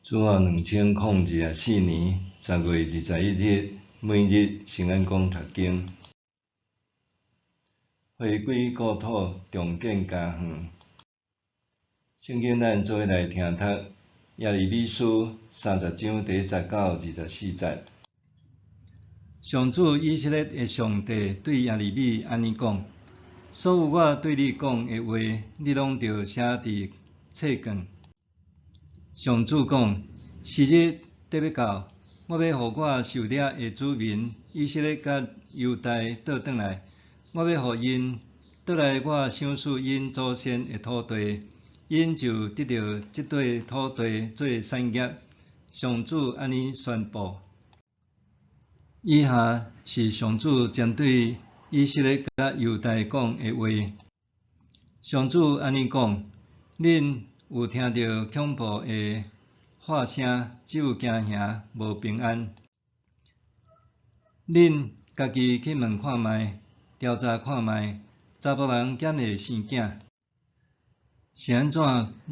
主後2024年10月21日，每日聖安講讀經，回歸故土，重建家園。聖經咱做伙來聽讀耶利米書三十章第一節到24節。上主以色列的上帝對耶利米按呢講：所有我對你講的話，你攏著寫佇冊卷。上主講：時日得欲到，我欲予我受掠的子民以色列佮猶大倒轉來，我欲予𪜶倒來我賞賜𪜶祖先的土地，𪜶就得著這塊土地做產業。上主按呢宣布。以下是上主針對以色列佮猶大講的話。上主按呢講：恁有聽著恐怖的喊聲，只有驚嚇，無平安。恁家己去問看覓，調查看覓，查埔人敢會生囝？是按怎？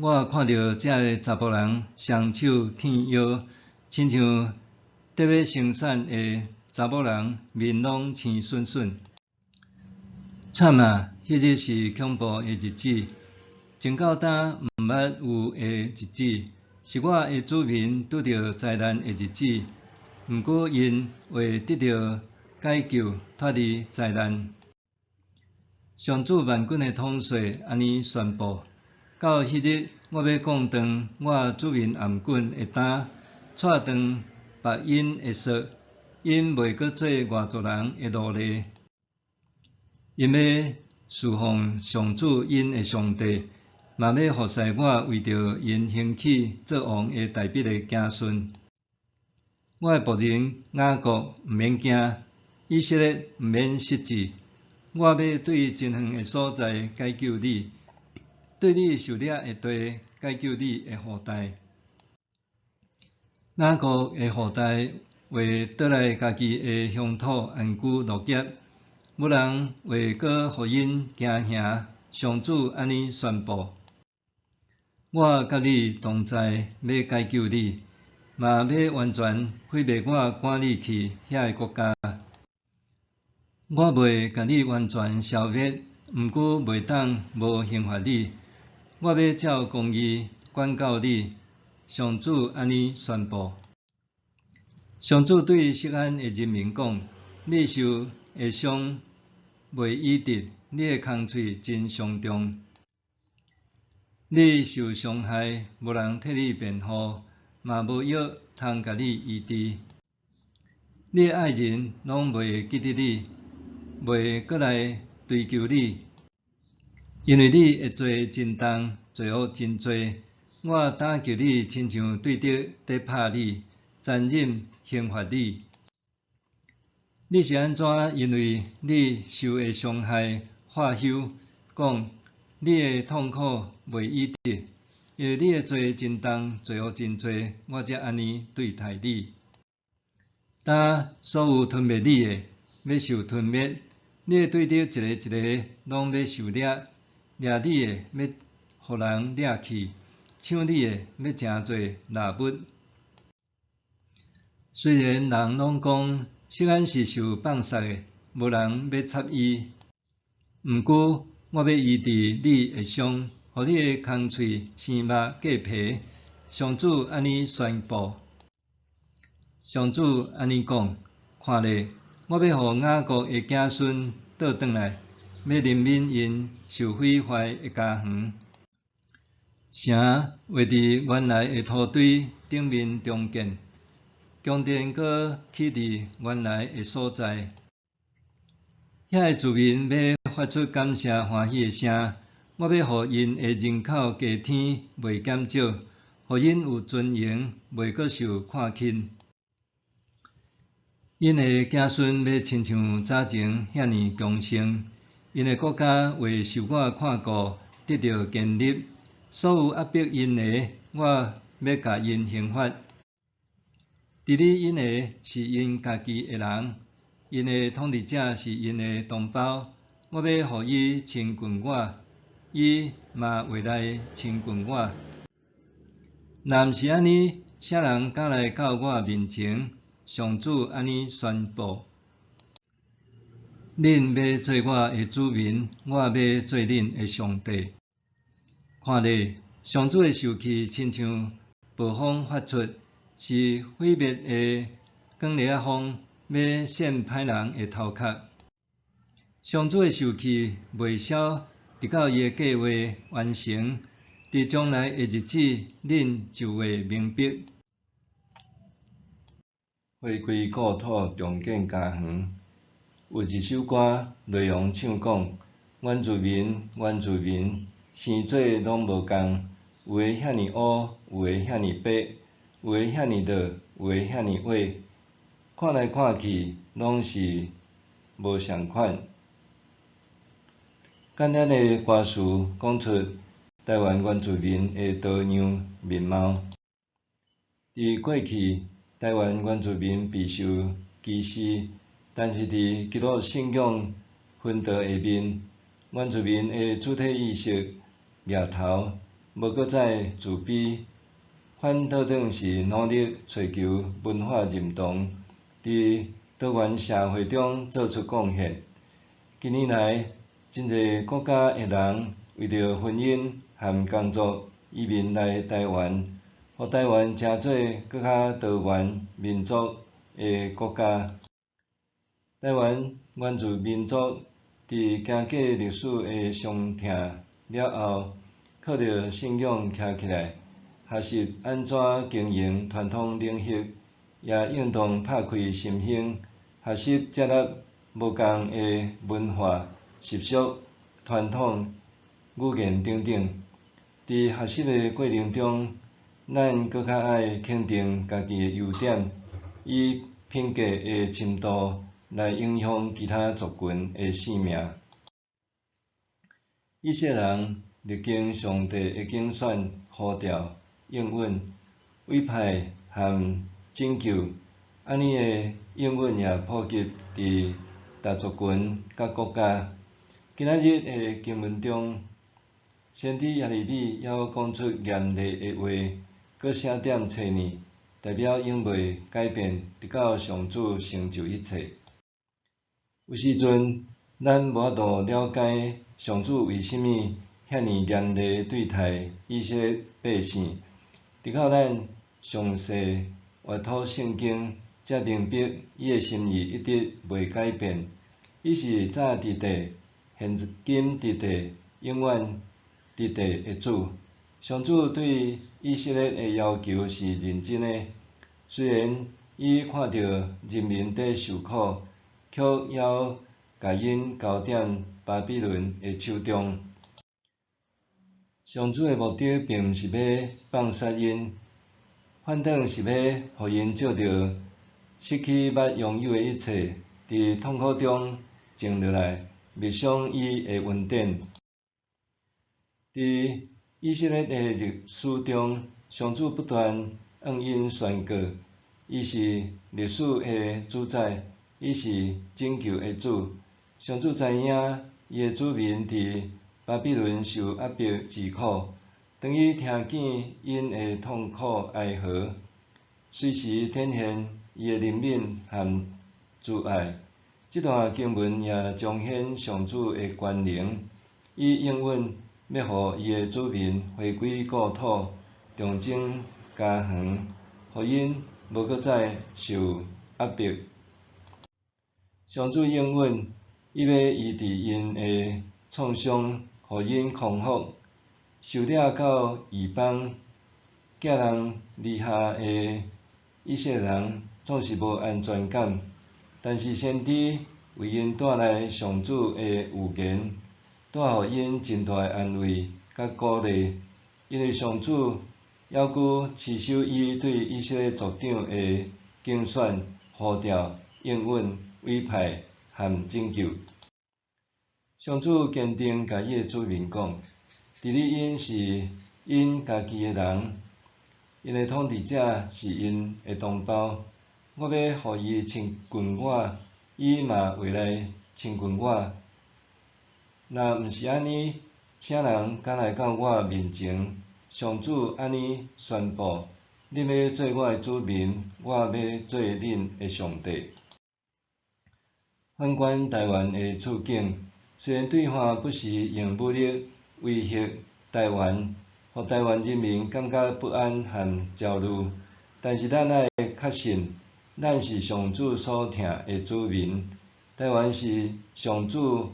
我看著這个查埔人雙手挺腰，親像得欲生產的查某人，面攏青恂恂。慘啊！彼日是恐怖的日子，前到今毋捌有的日子，是我的子民拄著災難的日子。毋過𪜶會得著解救，脫離災難。上主萬軍的統帥按呢宣布：到彼日，我欲降斷我子民頷頸的擔，掣斷縛𪜶的索，𪜶袂閣做外族人的奴隸。𪜶欲事奉上主𪜶的上帝，嘛欲服侍我為著𪜶興起做王的大衛的子孫。我的僕人雅各毋免驚，以色列毋免失志。我欲對真遠的所在解救你，對你受掠的地解救你的後代。雅各的後代會倒來家己的鄉土安居樂業，無人會閣予𪜶驚嚇。上主按呢宣布：我佮你同在，欲解救你，嘛欲完全毀滅我趕你去遐个國家。我袂共你完全消滅，毋過袂當無刑罰你。我欲照公義管教你。上主按呢宣布。上主對錫安的人民講：你受的傷袂醫治，你的空喙真傷重。你受傷害，無人替你辯護，嘛無藥通共你醫治。你的愛人攏袂記得你，袂閣來追求你，因為你的罪真重，罪惡真濟。我打擊你，親像對敵佇拍你，殘忍刑罰你。你是按怎因為你受的傷害發憂，講你的痛苦袂醫治，因為你的罪真重，罪惡真濟，我才按呢對待你。今所有吞滅你的，欲受吞滅；你的對敵一个一个攏欲受掠，掠你的欲予人掠去，搶你的欲成做獵物。雖然人攏講錫安是受放殺的，無人欲插伊，毋過我欲醫治你的傷，予你的空喙生肉過皮。上主按呢宣布。上主按呢講：看咧，我欲予雅各的子孫倒轉來，欲憐憫𪜶受毀壞的家園。城會佇原來的土堆頂面重建，宮殿閣起佇原來的所在。遐个住民欲發出感謝歡喜的聲，我欲予𪜶的人口加添，袂減少，予𪜶有尊榮，袂閣受看輕。𪜶的子孫欲親像早前遐爾強盛，𪜶的國家會受我看顧，得著建立。所有壓迫𪜶的，我欲共𪜶刑罰。治理𪜶的是𪜶家己的人，𪜶的統治者是𪜶的同胞。我欲予伊親近我，伊嘛會來親近我。若毋是按呢，啥人敢來到我面前？上主按呢宣布。恁欲做我的子民，我欲做恁的上帝。看咧，上主的受氣親像暴風發出，是毀滅的捲螺仔風，欲扇歹人的頭殼。上主的受氣未消，直到伊的計劃完成。佇將來的日子，恁就會明白。回歸故土，重建家園。有一首歌，內容唱講：原住民，原住民，生做攏無仝，有的遐爾烏，有的遐爾白，有的遐爾熱，有的遐爾矮，看來看去，攏是無仝款。簡單的歌詞講出台灣原住民的多樣面貌。佇過去，台灣原住民備受歧視，但是佇基督信仰薰陶下面，原住民的主體意識抬頭，無閣再自卑，反倒轉是努力揣求文化認同，佇多元社會中做出貢獻。近年來，真濟國家的人為著婚姻和工作移民來台灣，予台灣成做閣較多元民族的國家。台灣原住民族佇經過歷史的傷痛了後，靠著信仰徛起來，學習按怎經營傳統領域，也應當拍開心胸，學習接納無仝的文化、習俗、傳統、語言等等。佇學習的過程中，咱閣較愛肯定家己的優點，以品格的深度來影響其他族群的性命。以色列人歷經上帝的揀選、呼召、應允、委派和拯救，按呢的應允也普及佇逐族群佮國家。今仔日的經文中，先知耶利米猶講出嚴厲的話，閣寫點冊呢，代表永袂改變，直到上主成就一切。有時陣，咱無法度了解上主為啥物遐爾嚴厲對待以色列百姓，直到咱詳細閱讀聖經，才明白伊的心意一直袂改變。伊是早佇地、現今佇地、永遠佇地的主。上主對以色列的要求是認真的，雖然伊看著人民佇受苦，卻猶共𪜶交佇巴比倫的手中。上主的目的並毋是欲放殺𪜶，反轉是欲予𪜶藉著失去捌擁有的一切，佇痛苦中靜落來，默想伊的恩典。佇以色列的歷史中，上主不斷向𪜶宣告，伊是歷史的主宰，伊是拯救的主。上主知影伊的子民佇巴比倫受壓迫之苦，當伊聽見𪜶的痛苦哀號，隨時展現伊的憐憫和慈愛。這段經文也彰顯上主的權能，伊應允欲予伊的子民回歸故土，重整家園，予𪜶無閣再受壓迫。上主應允，伊欲醫治𪜶的創傷，予𪜶康復。受掠到異邦、寄人籬下的以色列人總是無安全感，但是先知為𪜶帶來上主的預言，帶予𪜶真大的安慰佮鼓勵，因為上主猶閣持守伊對以色列族長的揀選、呼召、應允、委派和拯救。上主堅定共伊的子民講：治理𪜶是𪜶家己的人，𪜶的統治者是𪜶的同胞。我欲予伊親近我，伊嘛會來親近我。若毋是按呢，啥人敢來到我面前？上主按呢宣布，恁欲做我的子民，我欲做恁的上帝。反觀台灣的處境，雖然對岸不時用武力威脅台灣，予台灣人民感覺不安和焦慮，但是咱愛確信，咱是上主所疼的子民，台灣是上主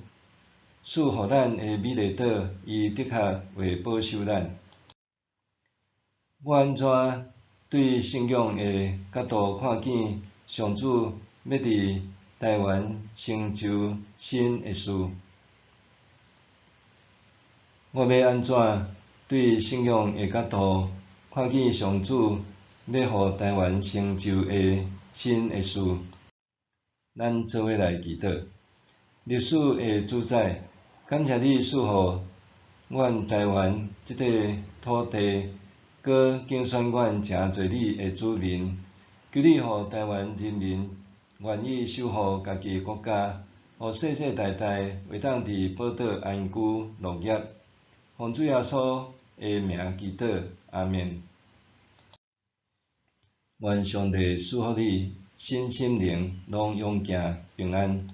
賜予咱的美麗島，伊的確會保守咱。我按怎對信仰的角度看見上主欲佇台灣成就新的事？我欲按怎對信仰的角度看見上主欲予台灣成就的新的事？咱做伙來祈禱。歷史的主宰，感謝你賜予阮台灣這塊土地，閣揀選阮成做你的子民。求你予台灣人民願意守護家己的國家，予世世代代會當佇寶島安居樂業。奉主耶穌的名祈禱，阿們。願上帝賜福你，身心靈攏勇健平安。